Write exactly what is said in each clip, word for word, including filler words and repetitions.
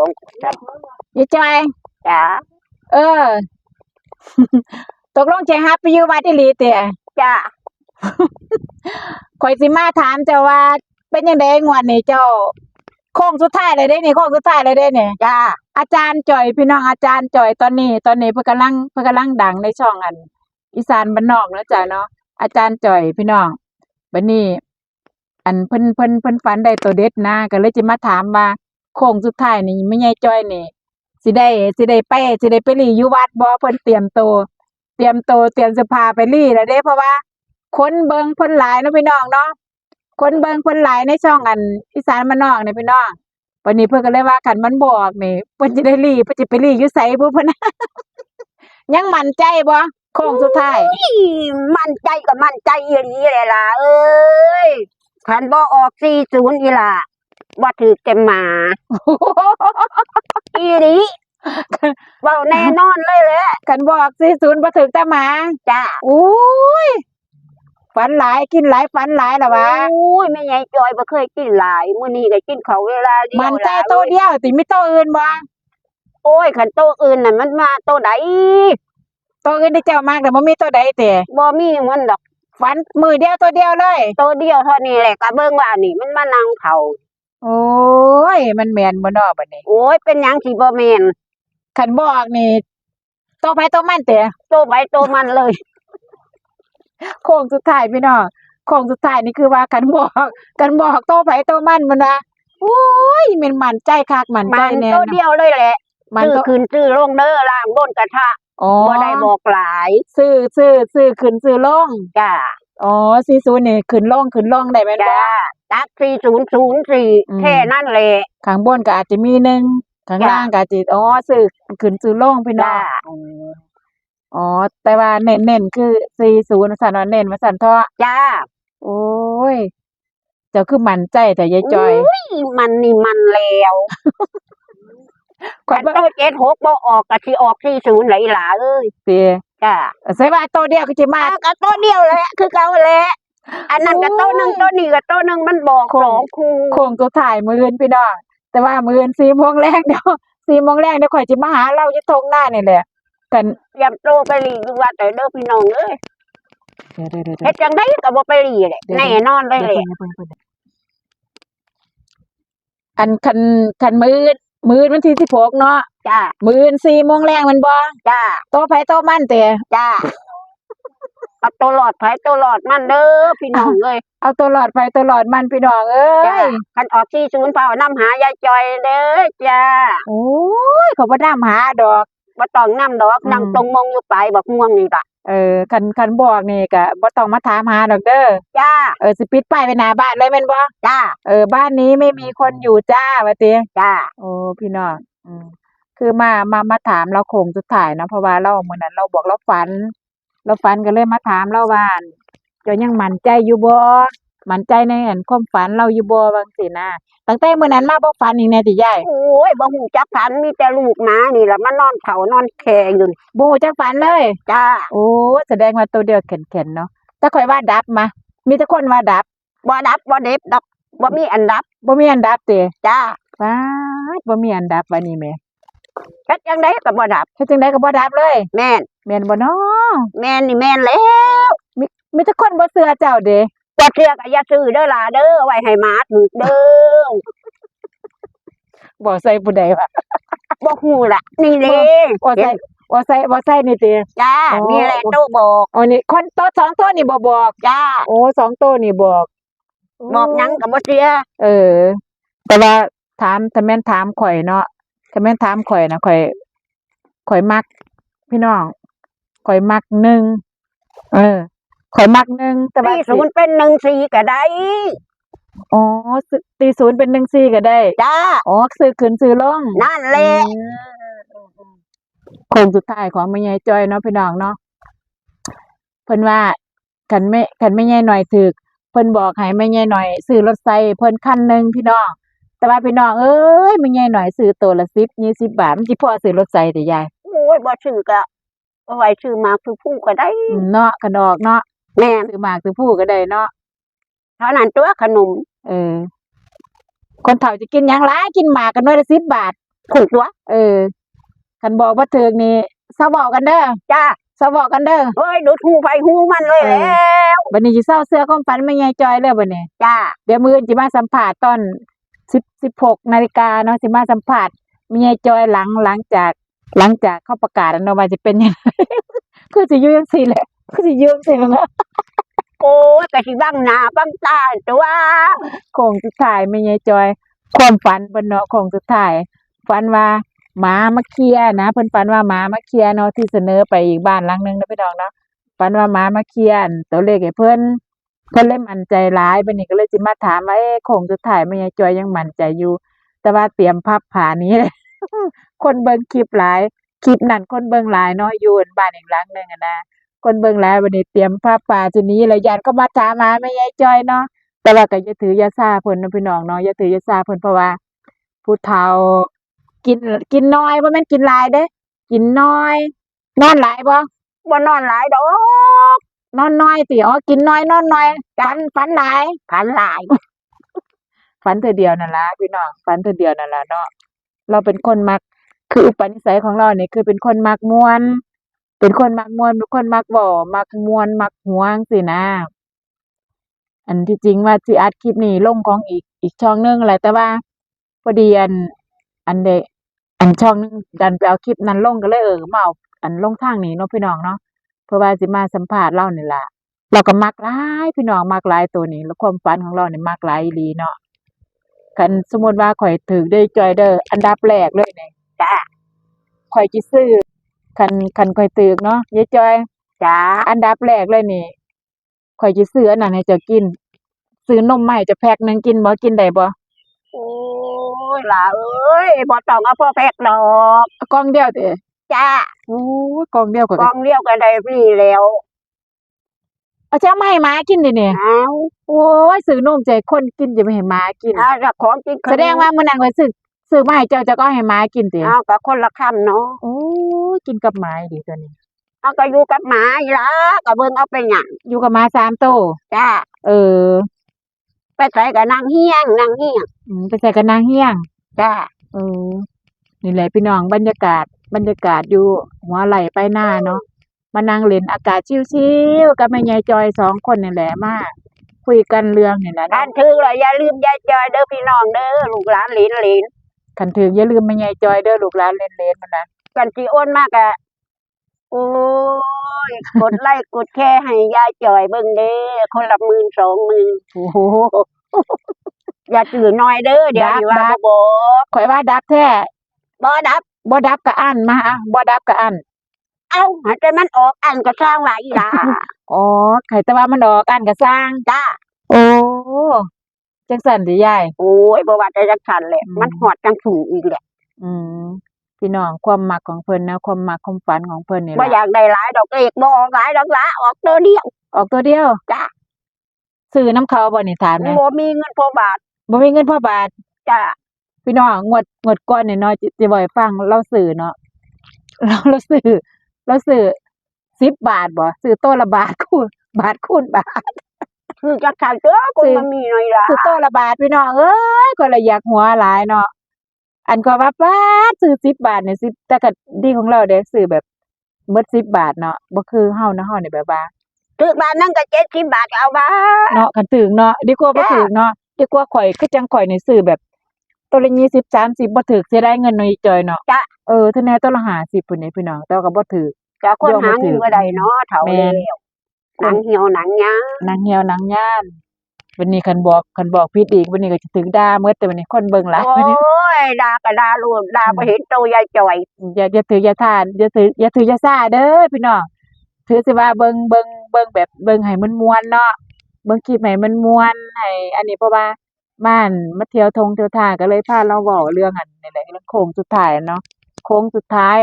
ของ ยายจอย จ้า เออ ตกลงจะฮับไปอยู่วัดอีหลีเตีย จ้า ข่อยสิมาถามเจ้าว่า เป็นจั่งใดงวดนี้เจ้า โค้งสุดท้ายแล้วเด้นี่ โค้งสุดท้ายแล้วเด้นี่ จ้า อาจารย์จ่อย พี่น้อง อาจารย์จ่อย ตอนนี้ ตอนนี้เพิ่นกำลัง เพิ่นกำลังดังในช่องอัน อีสานบ้านนอกเนาะจ้ะเนาะ อาจารย์จ่อย พี่น้อง บัดนี้ อันเพิ่น เพิ่น เพิ่นฝันได้ตัวเด็ดนะ ก็เลยจะมาถามว่า โค้งสุดท้ายนี่แม่ยายจ่อยนี่ สิได้ สิได้ไป สิได้ไปลี้อยู่วัดบ่ เพิ่นเตรียมโต เตรียมโต เตรียมเสื้อผ้าไปลี้แล้วเด้ เพราะว่าคนเบิ่งเพิ่นหลายเนาะพี่น้องเนาะ คนเบิ่งเพิ่นหลายในช่องอันอีสานบ้านนอกนี่พี่น้อง บัดนี้เพิ่นก็เลยว่าคันมันบ่ออกนี่ เพิ่นสิได้ลี้ เพิ่นสิไปลี้อยู่ไสบุเพิ่น ยังมั่นใจบ่ โค้งสุดท้าย โอ้ย มั่นใจก็มั่นใจอีหลีแหละล่ะเอ้ย คันบ่ออกสี่ศูนย์อีหล่า บ่ถืกแต่หมา อีหลี เว้าแน่นอนเลยแหละ คันบ่ออกสี่ศูนย์ บ่ถืกแต่หมา จ้า อุ้ย ฝันหลาย กินหลาย ฝันหลายล่ะวะ โอ้ย แม่ยายจอยบ่เคยกินหลาย มื้อนี้ก็กินข้าวเวลาเดียว มั่นใจโตเดียวติ มีโตอื่นบ่ โอ้ย คันโตอื่นน่ะมันมาโตใด โตอื่นที่เจ้ามักน่ะบ่มีโตใดติ บ่มีมันดอก ฝันมื้อเดียวโตเดียวเลย โตเดียวเท่านี้แหละ ก็เบิ่งว่านี่มันมานั่งเฝ้า โอ้ย มันแม่นบ่น้อบัดนี้ โอ้ย เป็นหยังสิบ่แม่น คันบ่ออกนี่ โตไผโตมันติ โตไผโตมันเลย โค้งสุดท้ายพี่น้อง โค้งสุดท้ายนี่คือว่าคันบ่ออก คันบ่ออกโตไผโตมันมันว่า โอ้ย แม่นมั่นใจคัก มั่นใจแน่ มันโตเดียวเลยแหละ มัน ซื้อ โต ขึ้นซื้อลงเด้อ ล่างบนกระทะ อ๋อ บ่ได้บอกหลาย ซื้อ ซื้อ ซื้อขึ้นซื้อลง จ้า อ๋อ สี่ศูนย์ นี่ขึ้นลง ขึ้นลงได้แม่นบ่ จ้า ตัด สี่ศูนย์ศูนย์สี่ อืม แค่นั้นแหละ ข้างบนก็อาจจะมีหนึ่ง ข้างล่างก็อาจจะ จ้า อ๋อ ซื้อขึ้นซื้อลงพี่น้อง จ้า อ๋อ อ๋อ แต่ว่าเน้นๆคือ สี่ศูนย์ ว่าซั่นเนาะ เน้นว่าซั่นเถาะ จ้า โอ้ย เจ้าคือมั่นใจแท้ยายจอย อุ้ย มันนี่มันแล้ว ข้อย คัน บ่ โตเจ็ดหกบ่ออกก็สิออกสี่ศูนย์หลายหล่าเอ้ย ติ จ้า ใส่ว่าโตเดียวก็สิมา อ่า ก็โตเดียวแหละ คือเก่าแหละ อันนั้นก็โตหนึ่ง โอ้ย โตนี้ก็โตหนึ่ง มันบอก โค้ง สองคู่ โค้งสุดท้ายมื้ออื่นพี่น้อง แต่ว่ามื้ออื่นสี่โมงแลงเดี๋ยว สี่โมงแลงเดี๋ยวข้อยสิมาหาลาวอยู่ท่งนานี่แหละ คัน เตรียมโตไปลี้อยู่วัดเด้อพี่น้องเอ้ย เดี๋ยวๆๆๆ เฮ็ดจั่งใดก็บ่ไปลี้แหละ เดี๋ยวๆ แน่นอนเลยแหละ เดี๋ยวๆๆๆ อันคัน คันมื้อ มื้อวันที่สิบหกเนาะ จ้า มื้อสี่โมงแลงแม่นบ่ จ้า โตไผโตมันติ จ้า เอาโตรอดไผโตรอดมันเด้อพี่น้องเอ้ย เอาโตรอดไผโตรอดมันพี่น้องเอ้ย จ้า คันออกสี่ศูนย์ ฟ้าวนำหายายจอยเด้อจ้า โอ้ย เขาบ่นำหาดอก บ่ต้องนำดอก อืม นั่งตรงมงอยู่ปลายบักม่วงนี่ล่ะ เออ คัน คันบอกนี่ก็บ่ต้องมาถามหาดอกเด้อ จ้า เออ สิปิดป้ายไว้หน้าบ้านเลยแม่นบ่ จ้า เออ บ้านนี้ไม่มีคนอยู่จ้า ว่าติ จ้า โอ้ พี่น้อง อืม คือมา มา มาถามลาวโค้งสุดท้ายเนาะ เพราะว่าลาว มื้อนั้นลาวบอกลาวฝัน ลาวฝันก็เลยมาถามลาวว่า เจ้ายังมั่นใจอยู่บ่ มั่นใจในอันความฝันลาวอยู่บ่ ว่าจั่งซี้นะ ตั้งแต่มื้อนั้นมาบ่ฝันอีกแน่ติยาย โอ้ย บ่ฮู้จักฝัน มีแต่ลูกหมานี่ล่ะมานอนเฝ้านอนแค่อยู่ บ่ฮู้จักฝันเลย จ้า โอ้ แสดงว่าโตเดียวแข็งๆเนาะ แต่ข้อยว่าดับมา มีแต่คนว่าดับ บ่ดับบ่เด็บดอก บ่มีอันดับ บ่มีอันดับติ จ้า ป๊าด บ่มีอันดับบัดนี้แหม เฮ็ดจั่งใดก็บ่ดับ เฮ็ดจั่งใดก็บ่ดับเลย แม่น แม่นบ่น้อ แม่นนี่แม่นแล้ว มี มีแต่คนบ่เชื่อเจ้าเด้ บ่เชื่อก็อย่าซื้อเด้อหล่าเด้อ ไว้ให้หมาถืกเด้อ บอกใส่ผู้ใดวะ บ่ฮู้ล่ะ นี่เด้ บอกใส่ บอกใส่ บอกใส่นี่ติ จ้า อ๋อ นี่แหละโตบอก อ๋อ นี่คนโตสองโตนี่บ่บอก จ้า โอ้ สองโตนี่บอก บอกหยังก็บ่เชื่อ เออ แต่ว่าถาม ถ้าแม่นถามข้อยเนาะ ถ้าแม่นถามข้อยนะ ข้อย ข้อยมัก พี่น้อง ข้อยมักหนึ่ง เออ ข้อยมักหนึ่ง แต่ว่า ตีศูนย์เป็นหนึ่งสี่ก็ได้ อ๋อ ซื้อ ตีศูนย์เป็นหนึ่งสี่ก็ได้ จ้า อ๋อ ซื้อขึ้นซื้อลง นั่นแหละ อืม โค้งสุดท้ายของแม่ยายจอยเนาะพี่น้องเนาะ เพิ่นว่า คันแม่ คันแม่ยายน้อยถืก เพิ่นบอกให้แม่ยายน้อยซื้อรถใส่เพิ่นคันหนึ่งพี่น้อง แต่ว่าพี่น้องเอ้ย แม่ยายน้อยซื้อโตละสิบ ยี่สิบบาท มันสิพอซื้อรถใส่ติยาย โอ้ย บ่ซื้อก็เอาไว้ซื้อหมากซื้อพลูก็ได้ อืม เนาะ คันออกเนาะ แม่น ซื้อหมากซื้อพลูก็ได้เนาะ เท่านั้นตัวขนม เออ คนเฒ่าจะกินหยังหลาย กินหมากกันหน่วยละสิบบาท ถืกตัว เออ คันบอกบ่ถืกนี่เซาเว้ากันเด้อ จ้า เซาเว้ากันเด้อ โอ้ย ดูดหูไผหูมันเลย เออ แล้ว บัดนี้สิเซาเชื่อความฝันแม่ใหญ่จอยเลยบัดนี้ จ้า เดี๋ยวมื้ออื่นสิมาสัมภาษณ์ตอนสิบ สิบหกนาฬิกาเนาะ สิมาสัมภาษณ์แม่ใหญ่จอยหลัง หลังจาก หลังจากเขาประกาศแล้วเนาะว่าสิเป็นหยัง คือสิอยู่จังซี่แหละ คือสิอยู่จังซี่แหละนะ โอ้ย ก็สิบังหน้าบังตาตัว โค้งสุดท้ายแม่ใหญ่จอย ความฝันเพิ่นเนาะ โค้งสุดท้าย ฝันว่าหมามาเคลียร์นะ เพิ่นฝันว่าหมามาเคลียร์เนาะ ที่เสนอไปอีกบ้านหลังหนึ่งนะพี่น้องเนาะ ฝันว่าหมามาเคลียร์อันตัวเลขให้เพิ่น เพิ่นเลยมั่นใจหลาย บัดนี้ก็เลยสิมาถามว่า เอ๊ะ โค้งสุดท้ายแม่ใหญ่จอยยังมั่นใจอยู่ แต่ว่าเตรียมพับผ้าหนีเลย คนเบิ่งคลิปหลาย คลิปนั้นคนเบิ่งหลายเนาะ อยู่บ้านอีกหลังหนึ่งอะนะ คนเบิ่งหลาย บัดนี้เตรียมพับผ้าสิหนีแล้ว ย้านเขามาถามหาแม่ใหญ่จอยเนาะ แต่ว่าก็อย่าถืออย่าซาเพิ่นเนาะพี่น้องเนาะ อย่าถืออย่าซาเพิ่น เพราะว่าผู้เฒ่า กิน กินน้อย บ่แม่นกินหลายเด้ กินน้อย นอนหลายบ่ บ่นอนหลายดอก นอนน้อยติ อ๋อ กินน้อยนอนน้อย ฝัน ฝันหลาย ฝันหลาย ฝันเทื่อเดียวนั่นล่ะพี่น้อง ฝันเทื่อเดียวนั่นล่ะเนาะ เราเป็นคนมัก คืออุปนิสัยของเรานี่คือเป็นคนมักม่วน เป็นคนมักม่วน เป็นคนมักเว้า มักม่วน มักหัวจั่งซี้นะ อันที่จริงว่าสิอัดคลิปนี้ลงของอีก อีกช่องหนึ่งแหละ แต่ว่าพอดีอัน อันเดะ อันช่องหนึ่งดันไปเอาคลิปนั้นลง ก็เลย เออ มาเอาอันลงทางนี้เนาะพี่น้องเนาะ เพราะว่าสิมาสัมภาษณ์ลาวนี่ล่ะ ลาวก็มักหลายพี่น้อง มักหลายตัวนี้ แล้วความฝันของลาวนี่มักหลายอีหลีเนาะ คันสมมุติว่าข้อยถืกเด้อจอยเด้อ อันดับแรกเลยนี่ จ้า ข้อยสิซื้อ คัน คันข้อยถืกเนาะ ยายจอย จ้า อันดับแรกเลยนี่ ข้อยสิซื้ออันนั้นให้เจ้ากิน ซื้อนมมาให้เจ้าแพ็คหนึ่ง กินบ่ กินได้บ่ โอ้ย หล่าเอ้ย บ่ต้องเอาพอแพ็คดอก กล่องเดียวติ จ้า โอ้ย กล่องเดียวข้อยก็ กล่องเดียวก็ได้ฟรีแล้ว เอาเจ้ามาให้หมากินตินี่ อ้าว โอ้ย ซื้อนมจะให้คนกิน จะไปให้หมากิน อ้าว เจ้าของกินขนม แสดงว่ามื้อนั้นข้อยซื้อ ซื้อมาให้เจ้า เจ้าก็เอาให้หมากินติ อ้าว ก็คนละคำเนาะ โอ้ย กินกับหมาอีหลีตัวนี้ เอาก็อยู่กับหมาอีหล่า ก็เบิ่งเอาเป็นหยัง อยู่กับหมาสามโต จ้า เออ ไปไสก็นั่งเฮียง นั่งเฮียง อืม ไปไสก็นั่งเฮียง จ้า เออ นี่แหละพี่น้อง บรรยากาศ บรรยากาศอยู่หัวไร่ปลายนาเนาะ มานั่งเล่นอากาศชิวๆ กับแม่ใหญ่จอยสองคนนี่แหละ มาคุยกันเรื่องนี่แหละ คันถืกแล้วอย่าลืมยายจอยเด้อพี่น้องเด้อ ลูกหลานเหลนๆ คันถืกอย่าลืมแม่ใหญ่จอยเด้อ ลูกหลานเหลนๆ นั่นนะ คันสิโอนมาก็ โอ้ย กดไลค์กดแชร์ให้ยายจอยเบิ่งเด้อ คนละหมื่นสองหมื่น โอ้โห อย่าซื้อน้อยเด้อ เดี๋ยว ดับ สิว่า ดับ บ่บอก ข้อยว่าดับแท้ บ่ดับ บ่ดับก็อั้นมา อ่ะ บ่ดับก็อั้น เอ้า ให้แต่มันออกอั้นก็ซ่างว่าอีหล่า อ๋อ ให้แต่ว่ามันออกอั้นก็ซ่าง จ้า โอ้ จังซั่นติยาย โอ้ย บ่ว่าแต่จังซั่นแหละ อืม มันฮอดจังสูงอีกแหละ อืม พี่น้อง ความมักของเพิ่นนะ ความมักความฝันของเพิ่นนี่ล่ะ บ่อยากได้หลายดอก เลขบ่ออกหลายดอกหล่า ออกตัวเดียว ออกตัวเดียว จ้า ซื้อนำเขาบ่นี่ ถามแหน่ บ่มีเงินพอบาท บ่มีเงินพอบาท จ้า พี่น้อง งวด งวดก่อนนี่เนาะ จิ จิเว้าให้ฟัง ลาวซื้อเนาะ ลาว ลาวซื้อ ลาวซื้อสิบบาทบ่ ซื้อโตละบาทคูณ บาทคูณบาท ซื้อจักซั่นตัว คน ซื้อ บ่มีน้อยหล่า ซื้อโตละบาทพี่น้องเอ้ย ข้อยละอยากหัวหลายเนาะ อันข้อยว่าป๊าด ซื้อสิบบาทนี่ สิบ แต่ก็ดีของลาวเด้ ซื้อแบบเบิดสิบบาทเนาะ บ่คือเฮาเนาะ เฮานี่แบบว่า ถืกบาทหนึ่งก็เจ็ดสิบบาทก็เอาบาด เนาะ คันถืกเนาะ ดีกว่าบ่ จ้า ถืกเนาะ ดีกว่าข้อย คือจั่งข้อยนี่ซื้อแบบโตละยี่สิบ สามสิบ บ่ถืก เสียดายเงินเนาะ อีจอยเนาะ จ้า เออ เทื่อแน่โตละห้าสิบพุ้นเด้พี่น้อง แต่ว่าก็บ่ถืก จ้า คนหาเงินบ่ได้เนาะ เฒ่าแล้ว แม่น หนังเหี่ยวหนังยาน หนังเหี่ยวหนังยาน บัดนี้คันบอก คันบอกผิดอีก บัดนี้ก็สิถืกด่าหมด แต่บัดนี้คนเบิ่งหลาย โอ้ย ด่าก็ด่าโลด ด่า อืม บ่เห็นโตยายจอย อย่า อย่าถืกอย่าท่า อย่าถืก อย่าถืกอย่าซาเด้อพี่น้อง ถือสิว่าเบิ่ง เบิ่ง เบิ่งแบบ เบิ่งให้มันม่วนเนาะ เบิ่งคลิปให้มันม่วน ให้อันนี้ เพราะว่า มา มาเที่ยวท่งเที่ยวท่า ก็เลยพาลาวเว้าเรื่องอันนี้แหละ เรื่องโค้งสุดท้ายเนาะ โค้งสุดท้าย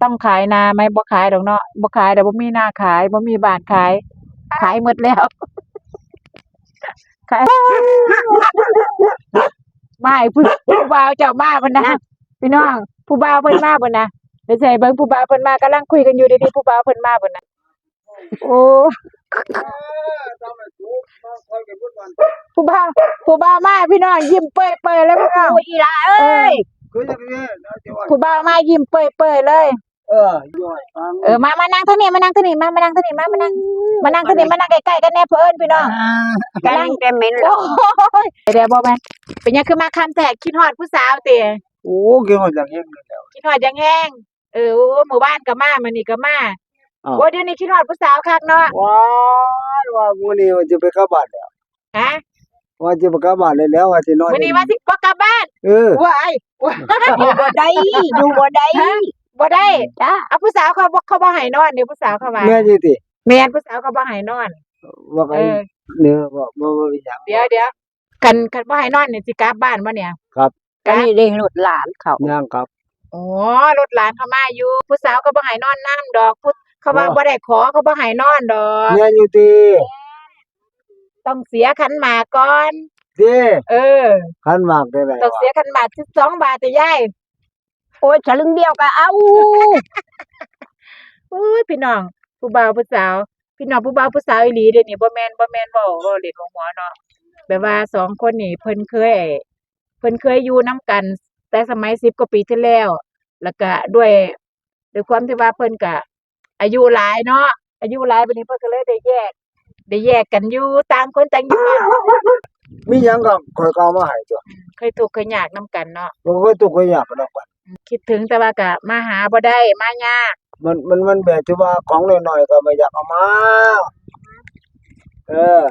ต้องขายนาไหม บ่ขายดอกเนาะ บ่ขายดอก บ่มีนาขาย บ่มีบ้านขาย ขายหมดแล้ว ขาย มาให้ผู้ ผู้บ่าวเจ้ามาพุ้นนะ พี่น้อง ผู้บ่าวเพิ่นมาพุ้นนะ เดี๋ยวสิให้เบิ่งผู้บ่าวเพิ่นมา กำลังคุยกันอยู่ดีๆ ผู้บ่าวเพิ่นมาพุ้นนะ โอ้ ผู้บ่าว ผู้บ่าวมาพี่น้อง ยิ้มเปื่อยๆเลยพี่น้อง โอ้ย อีหล่าเอ้ย เออ คือจังซี่นะ สิว่า ผู้บ่าวมายิ้มเปื่อยๆเลย เออ ย้อยฟัง เออ มา มานั่งทางนี้ มานั่งทางนี้ มา มานั่งทางนี้ มา มานั่ง มานั่งทางนี้ มานั่งใกล้ๆกันแน่เพิ่นพี่น้อง อ่า กำลังแต่เหม็นเหล้า โอ้ย เดี๋ยวบ่แม่น เป็นหยังคือมาค่ำแท้ คิดฮอดผู้สาวติ โอ้ คิดฮอดอย่างแฮงเลยแหล้ว คิดฮอดอย่างแฮง เออ โอ้ มื้อวานก็มา มื้อนี้ก็มา อ้าว โอ้ เดี๋ยวนี้คิดฮอดผู้สาวคักเนาะ ว้าย ว่ามื้อนี้ว่าสิไปกลับบ้านแล้ว ฮะ ว่าสิไปกลับบ้านแล้ว ว่าสินอน มื้อนี้ว่าสิบ่กลับบ้าน เออ ว้าย อยู่บ่ได้ อยู่บ่ได้ ฮะ บ่ได้ จ้า เอาผู้สาวเขาบ่ เขาบ่ให้นอนเด้ ผู้สาวเขาว่า แม่นอยู่ติ แม่น ผู้สาวเขาบ่ให้นอน ว่าไป เออ เด้อ บ่ บ่ บ่เป็นหยัง เดี๋ยว เดี๋ยว คัน คันบ่ให้นอนนี่สิกลับบ้านบ่เนี่ย ครับ กลับ อันนี้ได้รถหลานเขา ยังครับ อ๋อ รถหลานเขามาอยู่ ผู้สาวเขาบ่ให้นอนนำดอก ผู้ เขาว่า บ่ บ่ได้ขอ เขาบ่ให้นอนดอก แม่นอยู่ติ ต้องเสียขันหมากก่อน ติ เออ ขันหมากจั่งใด๋ ต้องเสียขันหมากสิบสองบาทติยาย โอ้ย สลึงเดียวก็เอา อุ้ย พี่น้อง ผู้บ่าวผู้สาว พี่น้องผู้บ่าวผู้สาวอีหลีเด้นี่ บ่แม่น บ่แม่นเว้า เว้าเล่นเว้าหัวเนาะ แบบว่าสองคนนี่เพิ่นเคย เพิ่นเคยอยู่นำกันแต่สมัยสิบกว่าปีที่แล้ว แล้วก็ด้วย ด้วยความที่ว่าเพิ่นก็อายุหลายเนาะ อายุหลายบัดนี้เพิ่นก็เลยได้แยก ได้แยกกันอยู่ ต่างคนต่างอยู่ มีหยังก็ข้อยก็เอามาให้ตั่ว เคยทุกข์เคยยากนำกันเนาะ บ่เคยทุกข์เคยยากกันดอกบัด คิดถึงแต่ว่าก็มาหาบ่ได้ มายาก มัน มัน มันแบบที่ว่าของน้อยๆก็บ่อยากเอามา เออ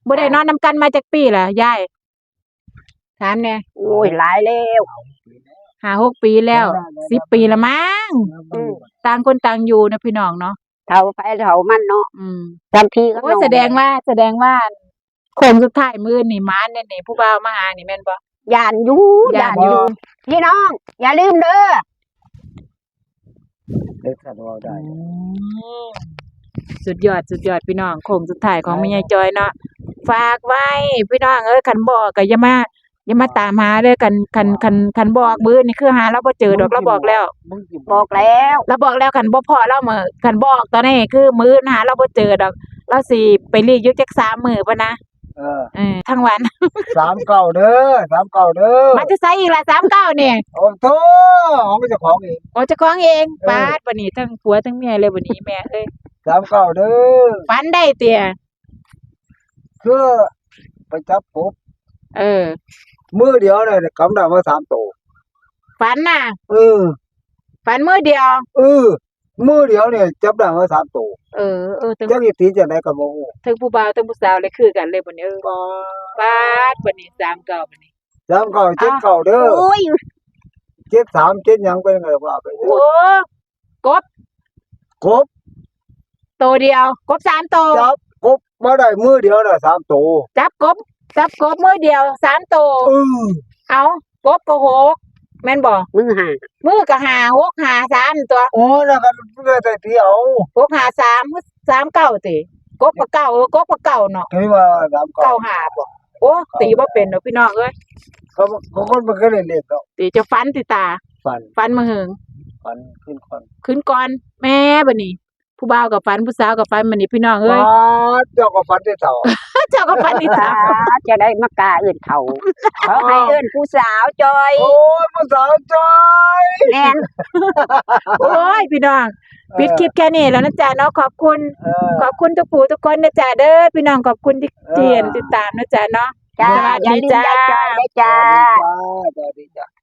บ่ได้นอนนำกันมาจักปีล่ะยาย ถามแหน่ โอ้ย หลายแล้ว ห้าหกปีแล้ว สิบปีละมั้ง อืม ต่างคนต่างอยู่นะพี่น้องเนาะ เฒ่าไผเฒ่ามันเนาะ อืม บางทีก็ โอ้ย นอน แสดงว่า แสดงว่า โค้งสุดท้ายมื้ออื่นนี่หมานแน่ๆ ผู้บ่าวมาหานี่แม่นบ่ ย่านอยู่ ย่าน ย่านอยู่ พี่น้อง อย่าลืมเด้อ เฮ็ดคันเว้าได้ อืม สุดยอด สุดยอดพี่น้อง โค้งสุดท้ายของแม่ยายจอยเนาะ ฝากไว้พี่น้องเอ้ย คันบ่ก็อย่ามา อย่ามาตามหาเด้อ คัน คัน คัน คันบอกมื้อนี่คือหาลาวบ่เจอดอก ลาวบอกแล้ว บอกแล้ว ลาวบอกแล้ว คันบ่พ้อลาวมื้อ คันบอกตอนนี้คือมื้อหาลาวบ่เจอดอก ลาวสิไปลีกอยู่จักสามมื้อพุ้นนะ เออ เออ ทั้งวัน สามเก้าเด้อ สามเก้าเด้อ มาแต่ไสอีกล่ะ สามเก้านี่ โอ้โธ่ ของเจ้าของเอง ของเจ้าของเอง เออ ป๊าด บัดนี้ทั้งผัวทั้งเมียเลยบัดนี้แม่เอ้ย สามเก้าเด้อ ฝันได้เตี้ย คือไปจับกบ เออ มื้อเดียวเนี่ยกำได้มาสามโต ฝันน่ะ เออ ฝันมื้อเดียว เออ มื้อเดียวเนี่ยจับได้มาสามโต เออ เออ จักสิตีจั่งใด๋ก็บ่ฮู้ ทั้งผู้บ่าวทั้งผู้สาวเลยคือกันเลยบัดนี้ เออ ป๊าด ป๊าด บัดนี้ สามเก้า บัดนี้ สามเก้า เจ็ดเก้าเด้อ โอ้ย เจ็ดสาม เจ็ดหยังไปไงว่าไป โอ้ กบ กบ โตเดียว กบสามโต จับกบมาได้มื้อเดียวน่ะสามโต จับกบ จับกบมื้อเดียวสามโต เออ เอา กบก็หก แม่นบ่ มื้อห้า มื้อก็ห้า หก ห้า สาม ตัว โอ้ แล้วก็ได้แต่ตีเอา หก ห้า สาม สาม เก้า ติ กบก็เก้า เออ กบก็เก้าเนาะ ตีว่าสามเก้า เก้า ห้า บ่ โอ้ ตีบ่เป็นดอกพี่น้องเอ้ย เขา เขาคนมันก็เล่นเล่นเนาะ ตีจะฝันติตา ฝัน ฝันมื้อเหิง ฝันคืนก่อน คืนก่อน แม่บัดนี้ ผู้บ่าวก็ฝัน ผู้สาวก็ฝัน บัดนี้พี่น้องเอ้ย ป๊าด เจ้าก็ฝันแต่เช้า เจ้าก็ฝันติตา จะได้มากล้าเอิ้นเฒ่า เขาให้เอิ้นผู้สาวจอย โอ้ย ผู้สาวจอย แม่น โอ้ย พี่น้อง เออ ปิดคลิปแค่นี้แล้วนะจ๊ะเนาะ ขอบคุณ เออ ขอบคุณทุกผู้ทุกคนนะจ๊ะเด้อ พี่น้อง ขอบคุณที่ เออ ที่ติดตามนะจ๊ะเนาะ จ้า สวัสดี อย่าลืม จ้า ยายจอยด้วยจ้า สวัสดีจ้า สวัสดีจ้า